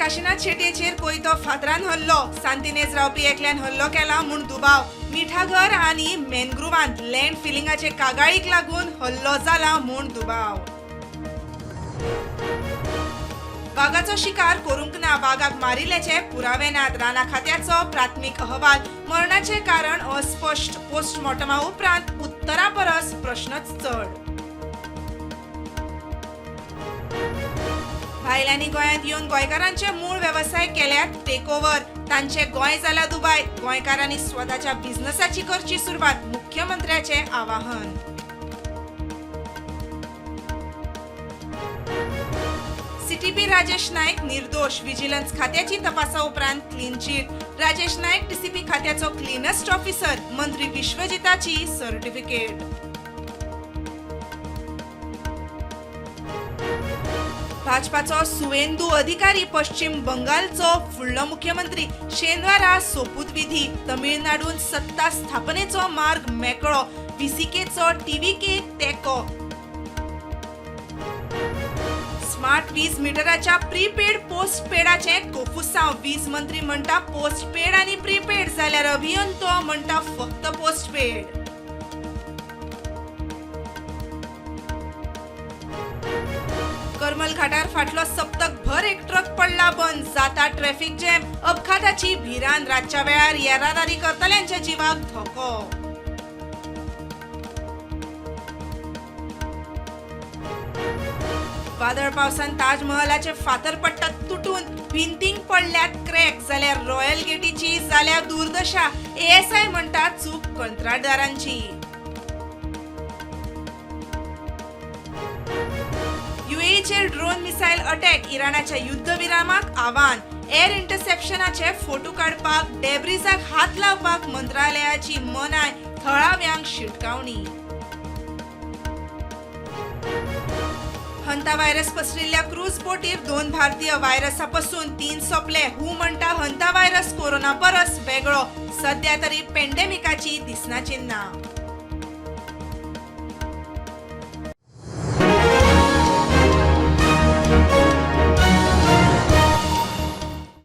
काशिनाथ शेटयेचेर कोयतो फातरान हल्लो. सांतिनेज रावपी एकल्यान हल्लो केला म्हूण दुबाव. मिठागर आनी मेनग्रुवांत लँड फिलिंगाचे कागाळीक लागून हल्लो जाला म्हूण दुबाव. वागाचो शिकार करूंक ना, वागाक मारिल्ल्याचे पुरावे नात. राना खात्याचो प्राथमीक अहवाल. मरणाचें कारण अस्पश्ट. पोस्टमॉर्टमा उपरांत उत्तरा परस प्रश्नच चड. भायल्यांनी गोंयांत येवन गोंयकारांचे मूळ वेवसाय केल्यात टेकओव्हर. तांचे गोंय जाला दुबाय. गोंयकारांनी स्वताच्या बिझनसाची करची सुरवात, मुख्यमंत्र्याचें आवाहन. सीटीपी राजेश नायक निर्दोष. विजिलन्स खात्याची तपासा उपरांत clean chit. Rajesh Naik TCP खात्याचो क्लीनस्ट ऑफिसर, मंत्री विश्वजिताची सर्टिफिकेट. भाजपाचो सुवेंदू अधिकारी पश्चिम बंगालचो फुडलो मुख्यमंत्री. शेनवारा सोपूतविधी. तमिळनाडून सत्ता स्थापनेचो मार्ग मेकळो. व्हीसीकेचो टीव्हीके तेंको. स्मार्ट वीज मिटराच्या प्रीपेड पोस्टपेडाचें कोफुसांव. वीज मंत्री म्हणटा पोस्टपेड आनी प्रीपेड, जाल्यार अभियंतो म्हणटा फक्त पोस्टपेड. करमल घाटार फाटलो सप्तक भर एक ट्रक पडला बंद. जाता ट्रॅफिक जॅम. अपघाताची भिरांत. रातच्या वेळार येरादारी करतल्यांच्या जिवाक धोको. वादळ पावसान ताजमहलाचे फातर पडटात तुटून, भिंतींक पडल्यात क्रॅक, जाल्यार रॉयल गेटीची जाल्यार दुर्दशा. एएसआय म्हणटा चूक कंत्राटदारांची. युएईचेर ड्रोन मिसायल अटॅक. इराणाच्या युद्धविरामाक आव्हान. एअर इंटरसेप्शनाचे फोटो काडपाक, डेब्रिजाक हात लावपाक मंत्रालयाची मनाय. थळाव्यांक शिटकावणी. हंता व्हायरस पसरिल्ल्या क्रूज बोटीर 2 भारतीय. व्हायरसा पसून 3 सोंपले. हू म्हणटा हंता व्हायरस कोरोना परस वेगळो. सध्या तरी पेंडेमिकाची दिसना चिन्हां.